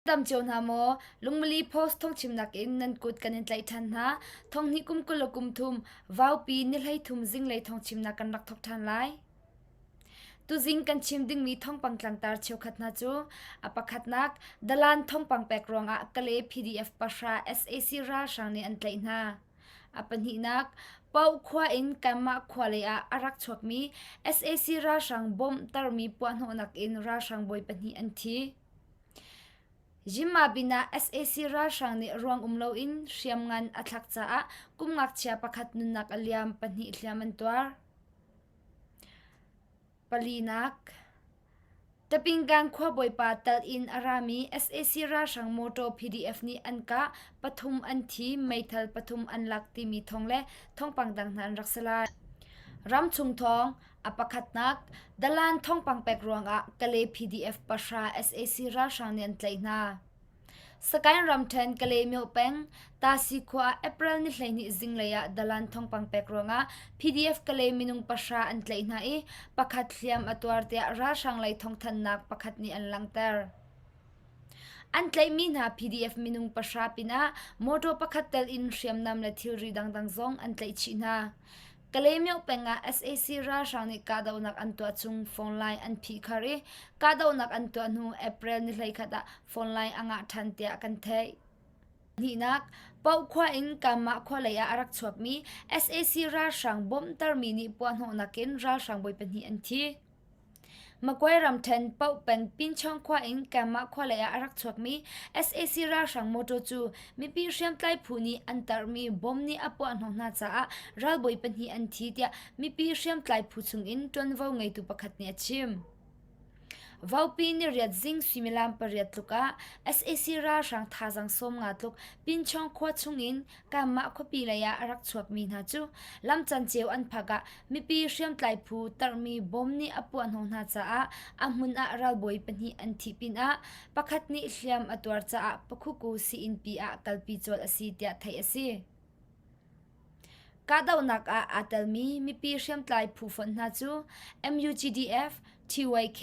Dam cio hna maw? Lungmili Post thawngchimnak in nan kut kan in tlaih ṭhan hna. Thonghnih kum 20 le kum thum, Vaupi ni 13 zinglei thawngchimnak kan rak thawk ṭhan lai. Tuzing kan chim dingmi thawngpang tlangtar cheukhat hna cu a pakhatnak Dalan thawngpang pek ruangah Kale PDF pahra sac ralhrang nih an tlaih hna. A pahnihnak Paoh khua in kanmah khua lei ah a rak chuakmi sac ralhrang bomb tarmi puahhnawhnak in ralhrang bawi pahnih an thi. Zimabin ah sac ralhrang nih ruang um loin hriamngan a thlak caah kum ngakchia pakhat nunnak a liam, pahnih hliam an tuar. Palinak Tapinggang khuabawipa tal in a rami sac ralhrang motor PDF nih an kah, pathum an thi, meithal pathum an lak timi thawng le thawngpang dang hna an rak si lai. Ramchung thawng A pakhatnak, dalan thawngpang pek ruangah Kalay PDF pahra sac ralhrang nih an tlaih hna. Sagaing ramṭhen Kalaymyo peng Tasi khua ah April ni 12 zinglei ah dalan thawngpang pek ruangah PDF Kalay minung pahra an tlaih hna i pakhat hliam a tuar tiah ralhrang lei thawngthanhnak pakhat nih an langhter. An tlaihmi hna PDF minung pahra pinah motor pakhat tel in hriamnam le thilri dangdang zong an tlaih chih hna. Kalaymyo peng ah sac ralhrang nih kahdohnak an tuah chung phone line an phihkhar i kahdohnak an tuah hnu April ni 11 ah phone line a ngah ṭhan tiah kan theih. Hnihnak, Paoh khua in Kanmah khua lei ah a rak chuakmi sac ralhrang bawmhtermi nih puahhnawhnak in ralhrang bawi pahnih an thi. Magway ramṭhen Paoh peng Pinchong khua in Kanmah khua lei ah a rak chuakmi sac ralhrang mawṭaw cu mipi hriamtlai phu nih an tarhmi bom nih a puahhnawh hna caah ralbawi pahnih an thi tiah mipi hriamtlai phu chungin ṭuanvo ngeitu pakhat nih a chim. Vaupi niriat zing suimilam pariat tluk ah sac ralhrang thazaang 50 tluk Pinchong khua chungin Kanmah khuapi lei ah a rak chuakmi hna cu lam canceo an phak ah mipi hriamtlai phu tarhmi bom nih a puahhnawh hna caah a hmun ah ralbawi pahnih an thih pinah pakhat nih hliam a tuar caah Pakhuku sii-innpi ah kalpi colh a si tiah theih a si. Kahdohnak ah aa telmi mipi hriamtlai phu fonh hna cu MUGDF, TYK,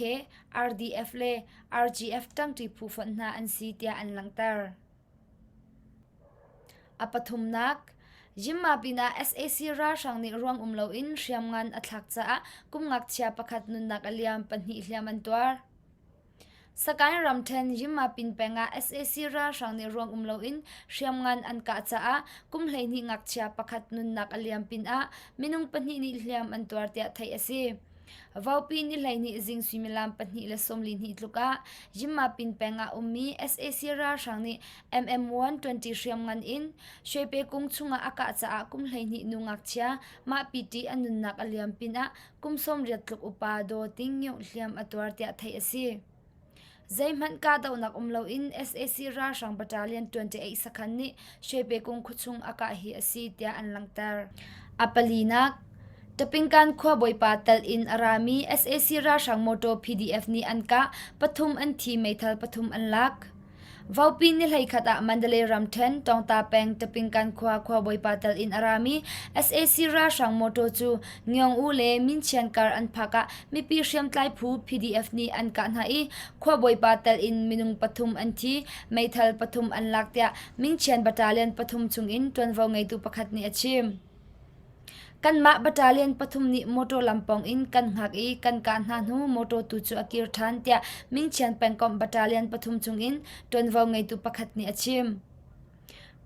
RDF le RGF ṭangṭi phu fonh hna an si tiah an langhter. A pathumnak, Yinmabin ah sac ralhrang nih ruang um loin hriamngan a thlak caah kum ngakchia pakhat nunnak a liam, pahnih hliam an tuar. Sagaing ramṭhen Yinmabin peng ah sac ralhrang nih ruang um loin hriamngan an kah caah kum 12 ngakchia pakhat nunnak a liam pinah minung pahnih nih hliam an tuar tiah theih a si. Vaupi ni 12 zing suimilam 2:42 tluk ah Yinmapin peng ah ummi sac ralhrang nih MM120 hriamngan in Shwepe kung chungah a kah caah kum 12 nu ngakchia mah PT a nunnak a liam pinah kum 80 tluk upa Daw Ting Nyo hliam a tuar tiah theih a si. Zeihmanh kahdohnak um loin sac ralhrang battalion 28 sakhan nih Shwepekung khuachung a kah hi a si tiah an langhter. A palinak, Tapingkan khuabawipa tal in a rami sac ralhrang motor PDF nih an kah, pathum an thi meithal pathum an lak. Vaupi ni 11 ah Mandalay ramṭhen Tawngta peng Tapingkan khua khuabawipa tel in a rami sac ralhrang mawṭaw cu Ngyong-u le Minchian kar an phak ah mipi hriamtlai phu PDF nih an kah hna i khuabawipa tel in minung pathum an thi, meithal pathum an lak tiah Mingchian Battalion pathum chungin ṭuanvo ngeitu pakhat nih a chim. Kanmah battalion pathum nih motor lampawng in kan hngak i kan kah hna hnu motor tu cu a kir ṭhan tiah Mingchian pengkomh battalion pathum chungin ṭuanvo ngeitu pakhat nih a chim.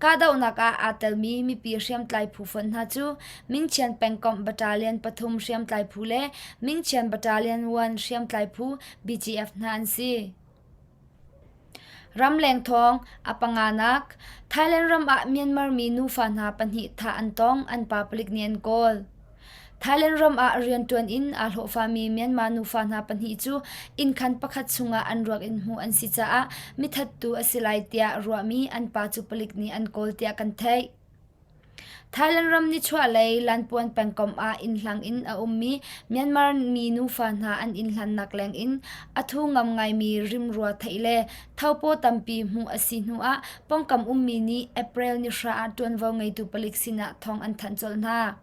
Kahdohnak ah aa telmi mipi hriamtlai phu fonh hna cu Mingchian pengkomh battalion pathum hriamtlai phu le Mingchian battalion 1 hriamtlai phu BGF hna an si. Ramleng thawng a panganak Thailand ram ah Myanmar mi nufa hna pahnih thah an tong, an pa palik nih an kawl. Thailand ram ah rianṭuan in aa hlawhfami Myanmar nufa hna pahnih cu innkhan pakhat chungah an ruak in hmuh an si caah mithattu a si lai tiah ruahmi an pa cu palik nih an kawl tiah kan theih. Thailand ram nichuahlei Lanpuan pengkomh ah innhlang in a ummi Myanmar mi nufa hna an inn hlannak lengin a thu ngam ngaimi rimrua theih le thopaw tampi hmuh a si hnuah pawngkam ummi nih April ni hra ah ṭuanvo ngeitu palik sinah thawng an thanh colh hna.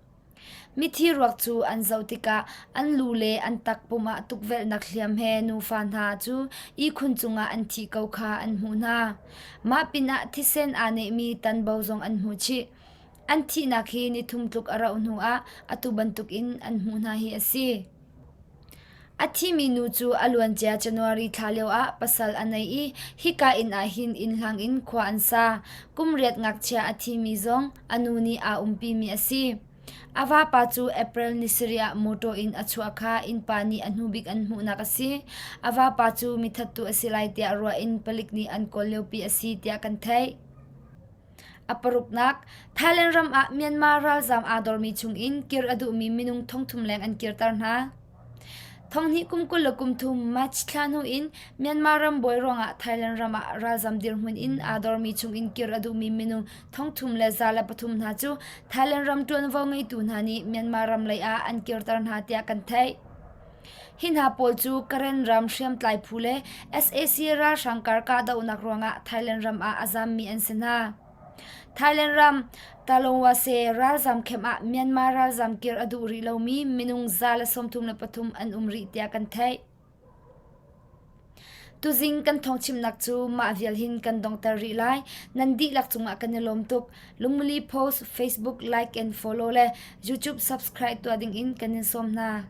Mithi ruak cu an zoh tikah an lu le an takpum ah tukvelhnak hliam he nufa hna cu ihkhun cungah an thih ko kha an hmuh hna. Mah pinah thisen aa nehmi tanbo zong an hmuh chih. An thihnak hi nithum tluk a rauh hnuah atu bantukin an hmuh hna hi a si. A thimi nu cu a luancia January thla lioah pasal a nei i hika inn ah hin inn hlang in khua an sa. Kum riat ngakchia a thimi zong a nu nih aa umpimi a si. A vapa cu April ni sarih ah mawṭaw in a chuah kha innpa nih a hnubik an hmuhnak a si. A vapa cu mithattu a si lai tiah ruah in palik nih an kawl liopi a si tiah kan theih. A paruknak, Thailand ram ah Myanmar ralzaam aa dormi chungin kir a duhmi minung thongthum leng an kirter hna. Thonghnih kum 23 March thla hnu in Myanmar ram buai ruangah Thailand ram ah ralzaam dirhmun in aa dormi chungin kir a duhmi minung thongthum le 103 hna cu Thailand ram ṭuanvo ngeitu hna nih Myanmar ram lei ah an kirter hna tiah kan theih. Hi hna pawl cu Karen ram hriamtlai phu le sac ralhrang kar kahdohnak ruangah Thailand ram ah a zammi an si hna. Thailand ram Talongwase ralzam camp ah Myanmar ralzam kir a duh rih lomi minung 133 an um rih tiah kan theih. Tuzing kan thawngchimnak cu mah vial hin kan donghter rih lai. Nan dihlak cungah kan i lawm tuk. Lungmuli post, Facebook like and follow le YouTube subscribe tuah dingin kan in sawm hna.